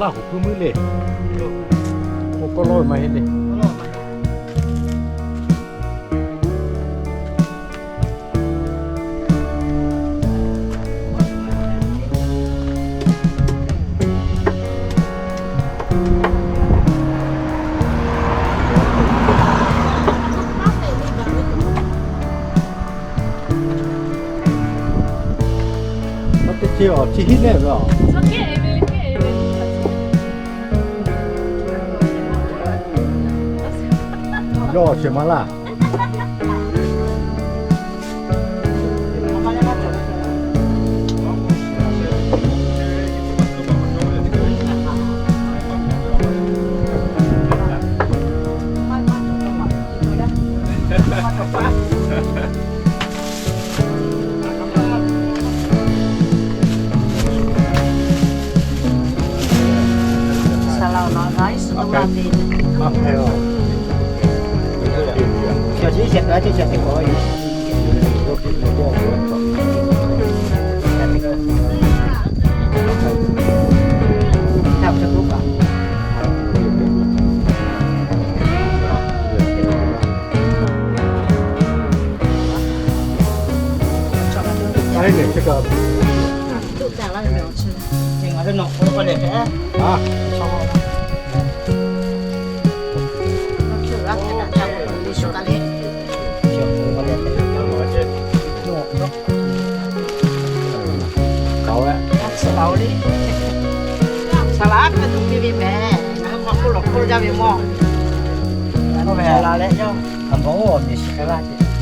Laˇ hoˍ puiˉ muiˉ le. K'o kawˆ lawˇ ve maˇ heˆ le. Teˇ chi awˬ chi hiˉ lehˇ ve a. Yawˇ awˬ shehˍ ma laˇ.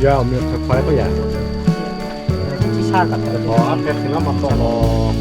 Yaˇ awˬ meh hk'aˬ hk'aˬ k'oˆ yaꞈ. Aˉ hpehꞈ hk'e laˇ maˇ tawˆ law.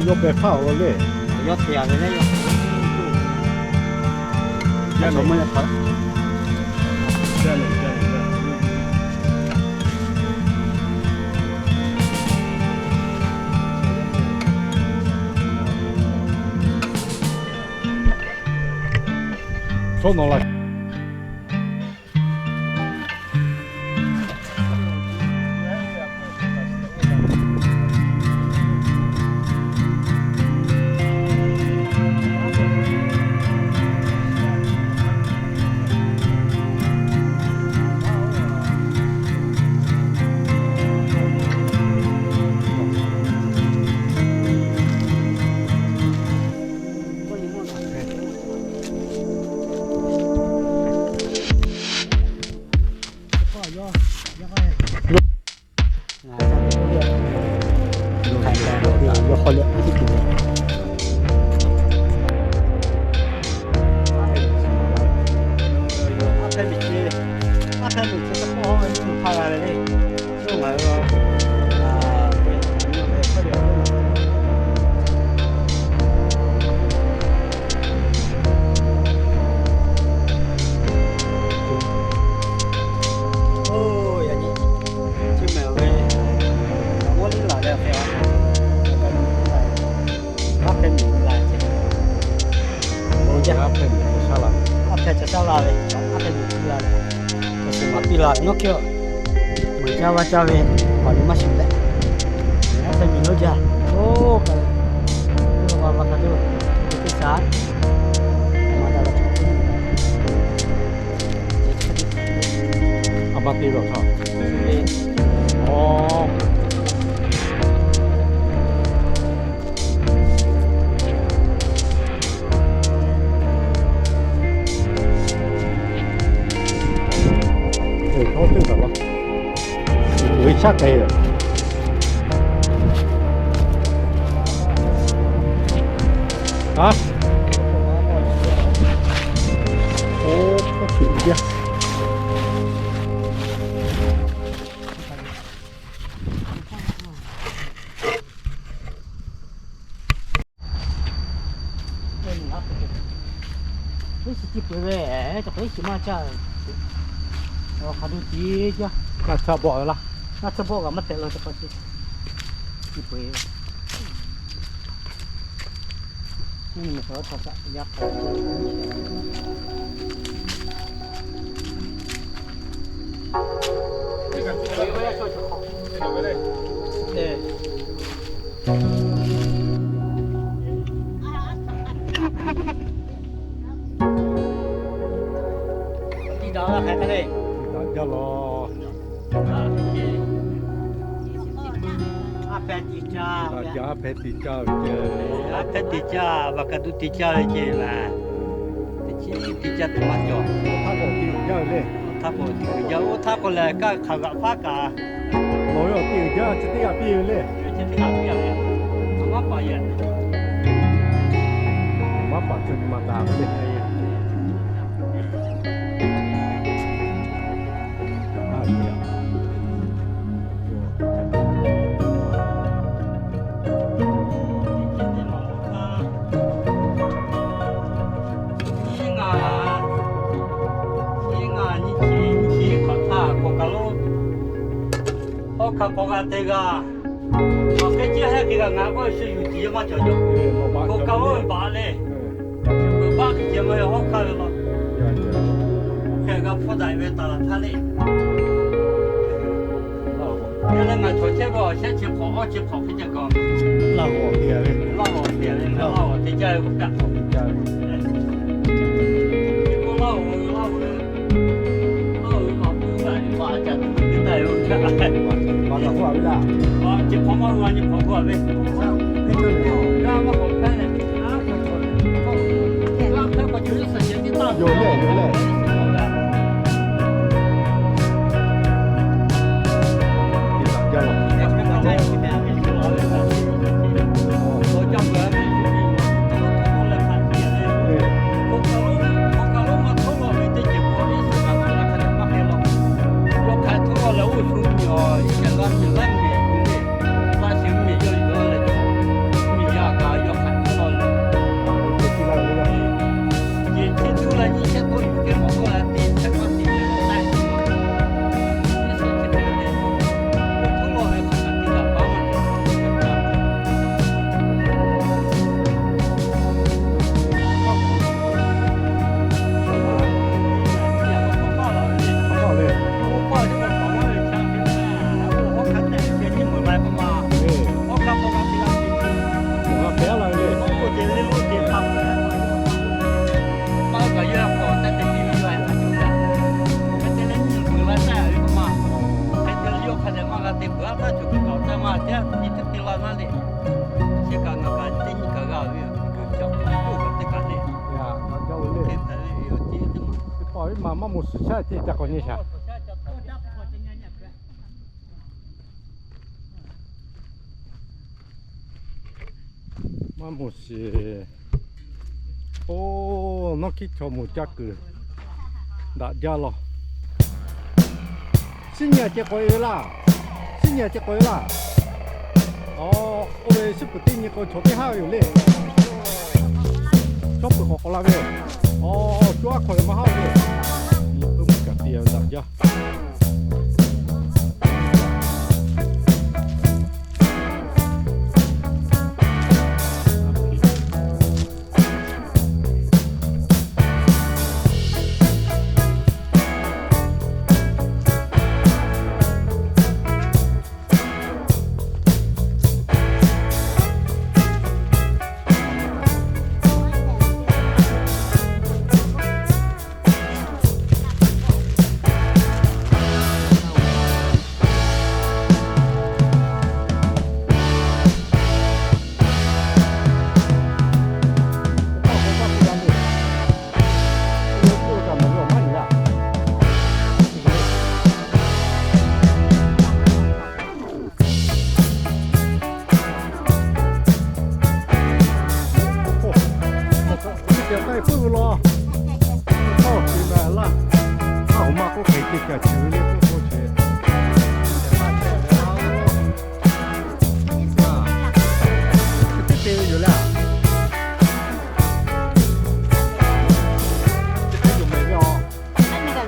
Yawˇ pehˬ hpaˇ awˬ lawn le. Yawˇ te a ve le yawˇ. Yaˇ nawˬ maˇ yaˇ hpaˇ. Chaw nawˬ laˬ. Aˉ hpehꞈ miˬ hk'e shaˉ la ve, aˉ hpehꞈ miˬ piˇ la ve, nawˉ hkiˇ-oˬ, maˍ jaˇ vaˇ jaˇ ve, maˍ liꞈ maˇ shiˍ tehꞈ, aˉ hpehꞈ miˬ lonˉ jaˇ. Oˇ, a ma ka teˇ, teˇ shaˍ, a ma da la, a ma te la htaˇ, oˇ. Htawˇ teˇ hpaˍ la, uiˍ shaˉ k'ai yoˬ. Aˉ, oˇ, oˇ hk'e jaˇ. Iˉ shiˍ tiˇ peuˬ ve, cawˬ k'o iˉ shiˍ maˇ caˇ. Hk'aˬ duˬ tiˉ jaˇ. Ngaˇ tsuhˇ bawˆ laˇ. Ngaˇ tsuhˇ bawˆ kaꞈ maˇ hpehꞈ la, cawˬ k'o tiˇ peuˬ ve. Daꞈ jaˇ lawˬ. Daꞈ jaˇ, aˉ hpehꞈ tiˍ caˇ ve ceˇ. Aˉ hpehꞈ tiˍ caˇ, vaꞈ kaˍ duˆ tiˍ caˇ ve ceˇ la. Teˇ chiˉ tiˍ caˇ tuˬ maˇ cawˬ. Oˇ htaˇ k'awꞈ tiˍ uiˍ jaˇ ve le. Oˇ htaˇ k'awꞈ tiˍ uiˍ jaˇ. Oˇ htaˇ k'awꞈ lehˬ kaˇ hk'aˬ g'aꞈ hpaˇ kaꞈ. Nawˬ ve awˬ tiˍ uiˍ jaˇ, chi teˇ g'aˇ piˇ ve le. Chi teˇ g'aˇ piˇ ve. Maˇ paˍ yehˬ. Maˇ paˍ chi maˇ daꞈ ve le. Nyiˇ ngaˬ, nyiˇ ngaˬ nyiˇ chi nyiˇ chi hk'awꞈ htaˇ k'awꞈ kaˬ lo, hawˉ hkanˇ k'awꞈ g'a te g'a. Awˬ hk'e ciˉ hehˉ hk'e g'a ngaˬ k'oˆ shu yuˬ tiˍ maˇ cawˬ jaw. K'awꞈ kaˬ lo baˬ le. Shu kuiˬ baˆ hk'e ceh maˇ ve hawˉ hkanˇ ve law. Hk'e g'a hpfuhˇ daꞈ ve taˍ laˬ htaˇ le. Yaˇ leh ngaˬ chaw chehˇ ve awˬ shehˉ chi hk'awꞈ awˇ chi hk'awꞈ hk'e ceh kaꞈ, Laˇ huˍ awˬ te ve, Laˇ huˍ awˬ te jaˇ ve k'o kaꞈ, Laˇ huˍ, Laˇ huˍ, Laˇ huˍ, Laˇ huˍ, Laˇ huˍ, Teˇ pawˆ ve maˬ maˇ moˍ shiˍ shaˉ ce ca k'awꞈ nyi shaˍ. Maˇ moˍ shiˍ. Oˇ, nawˉ hkiˉ chaw moˍ caˇ kuiˬ daꞈ jaˇ lawˬ. Siˉ nyi a ceh k'awꞈ e ve laˇ. Siˉ nyi a ceh k'awꞈ e laˇ. Oˇ ve shiˉ peuˬ teˇ nyi k'o chaw teˇ haˉ ve yoˬ le. Chaw peuˬ k'awꞈ k'awꞈ la ve. Oˇ, co aˉ hk'aw leh maˇ haˉ ve. Nyi peuˬ mvuhˇ kaꞈ te daꞈ jaˇ. Te k'ai puiˉ ve law. Tawˇ te ma laˇ. Aˉ hoꞈ ma k'oˆ hk'e te kaꞈ chi ve le k'oˆ k'oˆ ce. Teˇ te ve yoˬ le. Chi hk'e yoˬ mehˍ ve a. Chi hk'e yoˬ mehˍ ve.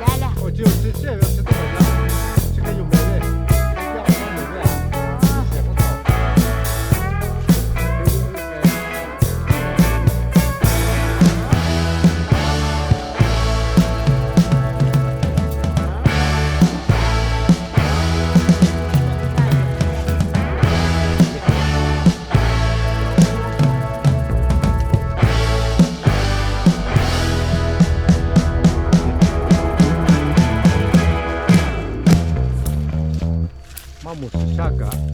Maˇ moˍ shiˍ shaˉ kaꞈ